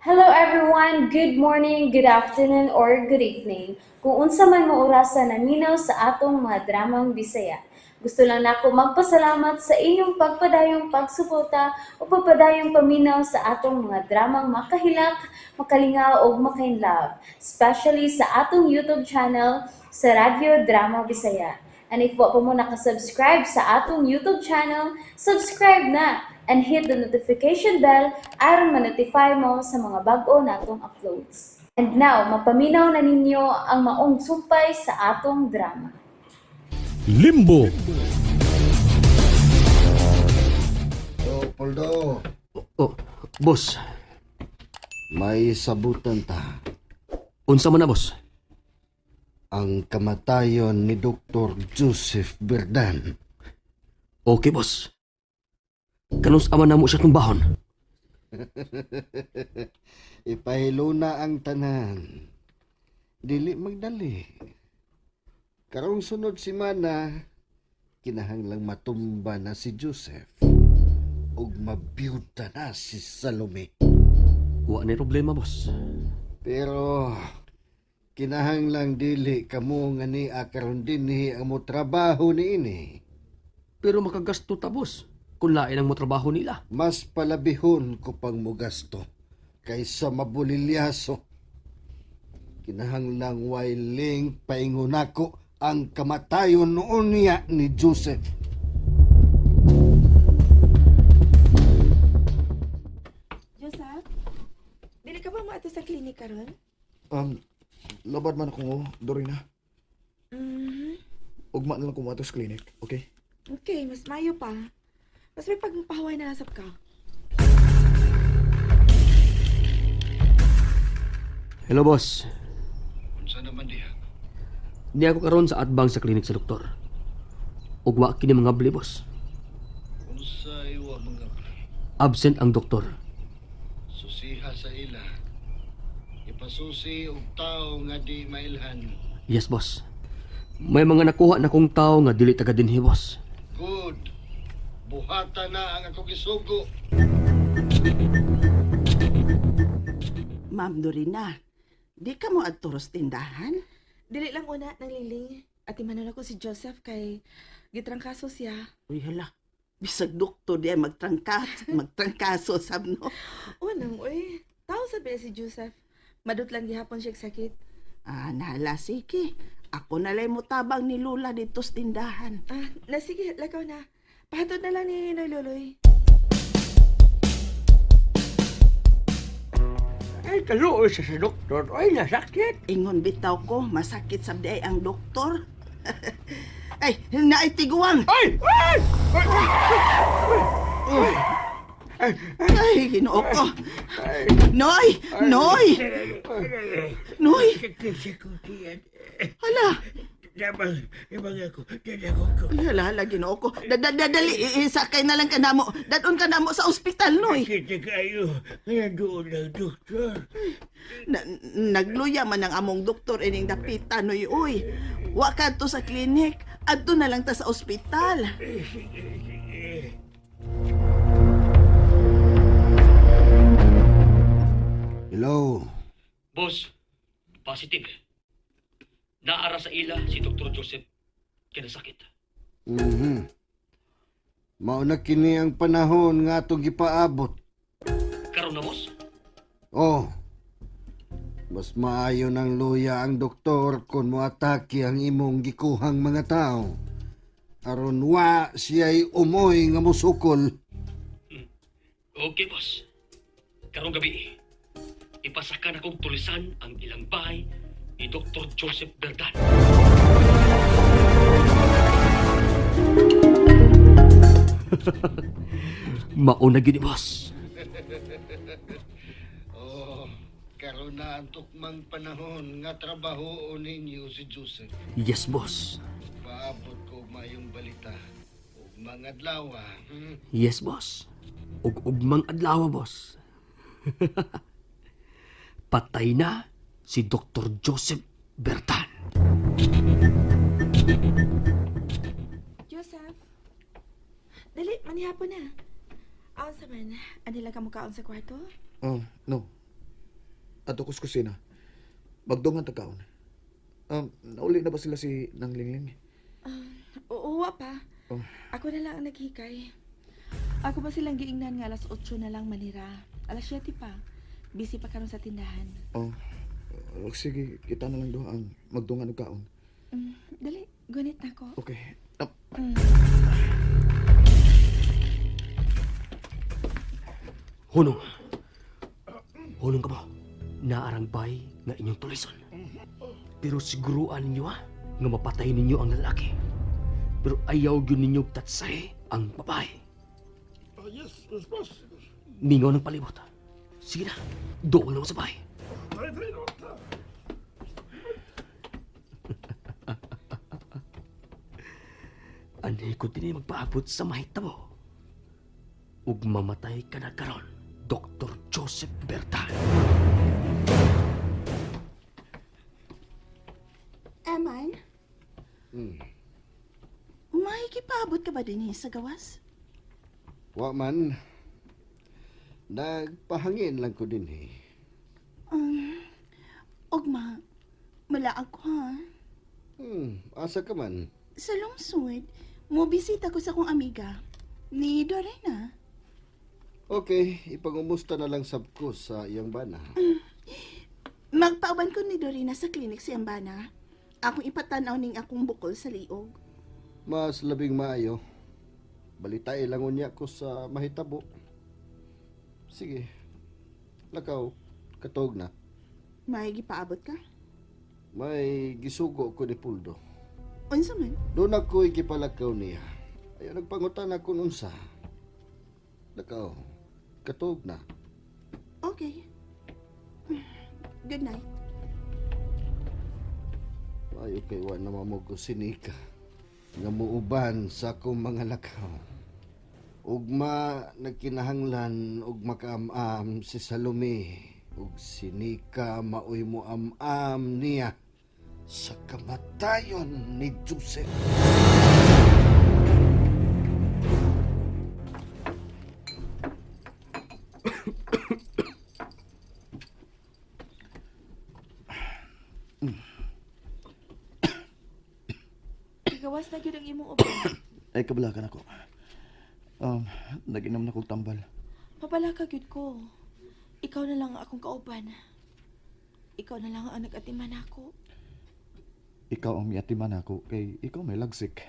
Hello everyone! Good morning, good afternoon, or good evening. Kung unsa man mo orasa naminaw sa atong mga dramang Bisaya. Gusto lang nako magpasalamat sa inyong pagpadayong pagsuporta o pagpadayong paminaw sa atong mga dramang makahilak, makalingaw ug makainlove, especially sa atong YouTube channel sa Radyo Drama Bisaya. And if wa pa mo nakasubscribe sa atong YouTube channel, subscribe na and hit the notification bell aron ma-notify mo sa mga bag-o natong uploads. And now, mapaminaw na ninyo ang maong sumpay sa atong drama. Limbo. So, Poldo, Oh, boss. May sabutan ta. Unsa man na, boss? Ang kamatayon ni Dr. Joseph Berdan. Okay, boss. Kanus ama na mo siya tumbahon? Ipahilo na ang tanan. Dili magdali. Karong sunod semana, kinahanglang matumba na si Joseph ug mabiyuta na si Salome. Wa na problema, boss. Pero kinahanglang dili kamo nga ni karon dinhi ang mo trabaho niini. Pero makagasto ta, boss. Kung lain ang mo trabaho nila. Mas palabihon ko pang mugasto kaysa mabulilyaso. Kinahanglang way link paingon nako ang kamatayon noon niya ni Joseph. Joseph, dili ka ba moadto sa klinik karon? Labad man ako, Dorina. Ugma na lang kumato sa clinic, okay? Okay, mas mayo pa. Mas may pagpahuway na nasap ka. Hello, boss. Unsa naman diha? Di ako karon sa atbang sa klinik sa doktor. Ug wa kini mga bli, boss. Unsa iwa mga Absent ang doktor. Susiha sa ila. Ipasusi og tao nga di mailhan. Yes, boss. May mga nakuha na kong tao nga dili taga dinhi, boss. Good. Buhata na ang akong gisugo. Ma'am Dorina, di ka mo adto ros tindahan? Dili lang una nang liling. At imanon ako si Joseph kay gitrangkaso siya. Uy, hala. Bisag doktor di ay magtrangkaso sab no. Unang, uy. Tao sabi si Joseph. Madut lang gihapon siya og sakit. Ah, nahala, sige. Ako na lang mo tabang ni Lula dito sa tindahan. Ah, na sige, lakaw na. Pahatod na lang ni Noy Loloy. Ay, kaluoy siya sa doktor. Ay, nasakit. Ingon bitaw ko, masakit sab di ay ang doktor. Ay, naitiguang. Ay! Ay! Ay, Ginoo ko. Noy! Noy! Noy! Hala! Ibang ako. Dada ko. Ay, hala, hala, Ginoo ko. Dadali, isakay na lang ka namo. Dadon ka namo sa ospital, Noy. Kita kayo. Kaya doon ang doktor. Na, nagluya man ang among doktor ining dapita, Noy, uy. Wa ka to sa klinik. Adto na lang ta sa ospital. Sige, sige. Hello. Boss, positive. Naara sa ila si Dr. Joseph kinasakit. Mao na kini ang panahon nga atong gipaabot. Karon na, boss. Oh. Mas maayo ng luya ang doktor kung moatake ang imong gikuhang mga tao. Aron wa siya'y umoy nga musukol. Okay, boss. Karong gabi, ipasaka na kong tulisan ang ilang bahay ni Dr. Joseph Berdan. Mauna gini, boss. Oh, karon na ang tukmang panahon nga trabaho ninyo si Joseph. Yes, boss. Paabot ko mayong balita ug mga adlaw. Yes, boss. Ug ugmang adlaw, boss. Patay na si Dr. Joseph Bertan. Joseph, dali, manihapon na. Aon sa man, anila ka mukaon sa kwarto? No. Adto ko sa kusina. Magdungan ta kaon. Nauli na ba sila si Nang Lingling? Oo, wa pa. Oh. Ako na lang ang naghikay. Ako pa silang giingnan nga alas 8 na lang manira. Alas 7 pa. Busy pa karon sa tindahan. Oh, oh, sige, kita na lang duha ang magdungan og kaon. Dali, gunit na ko. Okay. Hunong. Hunong ka mo. Naarang bay nga inyong tulison. Pero siguruan ninyo ha, nga mapatay ninyo ang lalaki. Pero ayaw yun ninyo tatsay ang babae. Yes, yes, boss. Mingaw ng palibot. Sige na, doon na mo sa bahay. Dali, dali, no. Anay ko din magpaabot sa mahitabo. Ug mamatay ka na karon, Dr. Joseph Bertan. Eman? Makikipaabot ka ba din eh, sa gawas? Wa man. Nagpahangin lang ko din eh. Ugma, malaag ko ha. Asa ka man? Sa lungsod, mo bisita ko sa akong amiga, ni Dorena. Okay, ipangumusta na lang sab ko sa iyang bana. Magpauban ko ni Dorena sa klinik si Ambana. Akong ipatanaw ning akong bukol sa liog. Mas labing maayo. Balitain lang unya ko sa mahitabo. Sige. Lakaw, katog na. May gipaabot ka? May gisugo ko ni Puldo. Unsa man? Doon ako ikipalakaw niya. Ayaw nagpangutan ako nun sa. Lakaw, katog na. Okay. Good night. Ayo kay wa na mamog ko sinika. Nga muuban sa akong mga lakaw. Ugma nagkinahanglan og makaam-am si Salome ug si Nika maoy mo am-am niya sa kamatayon ni Joseph. Igawas na gyud ang imong uban. Ay, kabalakan ako. Nag-inom na kog tambal. Mabala ka gyud ko. Ikaw na lang ang akong kauban. Ikaw na lang ang nag-atiman ako. Ikaw ang miatiman ako kay ikaw may lagsik.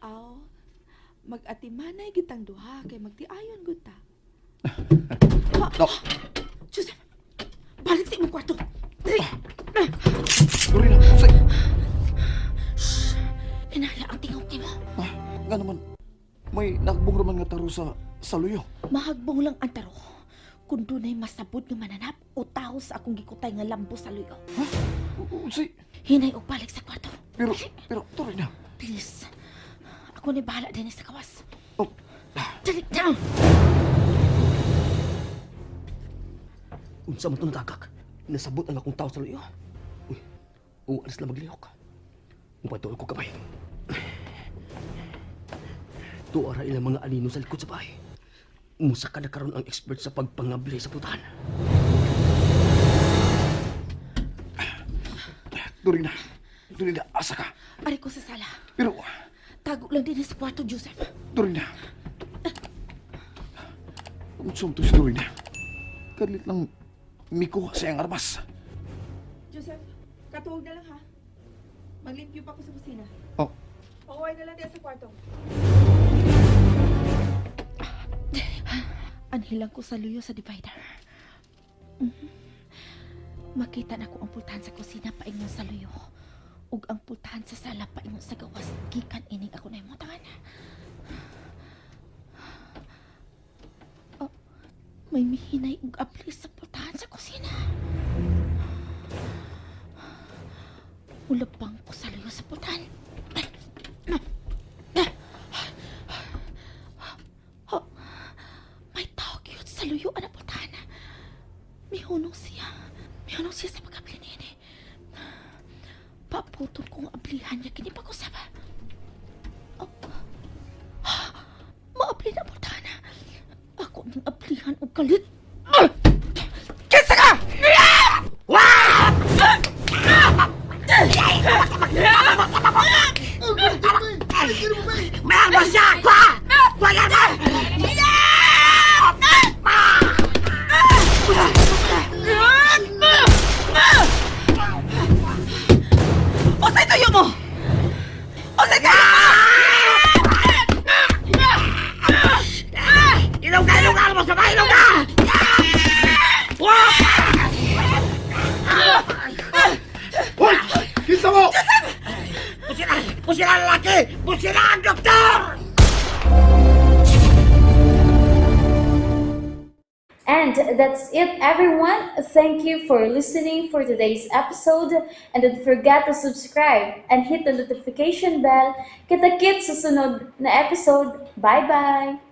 Aw, mag-atimanay gitang duha kay magtiayon gud ta. No. Joseph, balik sa imong kwarto. Dali. Dorina, say. Hinala ang tingog nimo. Ah, nga naman. May nagbong raman nga taro sa saluyo. Mahagbong lang ang taro. Kung dunay masabot nga mananap o tao sa akong gikutay nga lambo sa luyo. Unsay? Hinay og balik sa kwarto. Pero, pero, Dorina. Please. Ako ni bahala din sa kawas. Oh, Dali down. Unsa man to natagak? Nasabot ang akong tao sa luyo. Uy, uwalis lang maglihok. Upadol ko kamay. Tuara ilang mga anino sa likod sa bahay. Musa ka na karon ang expert sa pagpangabli sa putahan. Dorina. Dorina, asa ka? Ari ko sa sala. Pero, Tago lang din sa kwarto, Joseph. Dorina. Unsa man to si Dorina? Kalit lang mikuha sa iyang armas. Joseph, katuog na lang ha. Maglimpyo pa ako sa kusina. Oh, Pauwi na lang din sa kwarto. Anhilang ko sa luyo sa divider. Makita na ko ang pultahan sa kusina paingon sa luyo. Ug ang pultahan sa sala paingon sa gawas. Gikan ining ako na imutangan. Oh, may mihinay ug abli sa pultahan sa kusina. Ulabang ko sa luyo sa pultahan. Oh, may tao cute sa luyo ang pultahan. Mihunong siya. Mihunong siya sa pagkabli niini. Paputol kong ablihan niya kini pag-usap. Oh. Maabli na pultahan. Ako ang ablihan og kalit. Ah! Kinsa ka? Busila ang lalaki! Busila ang doktor! And that's it, everyone. Thank you for listening for today's episode. And don't forget to subscribe and hit the notification bell. Kita-kits sa sunod na episode. Bye-bye!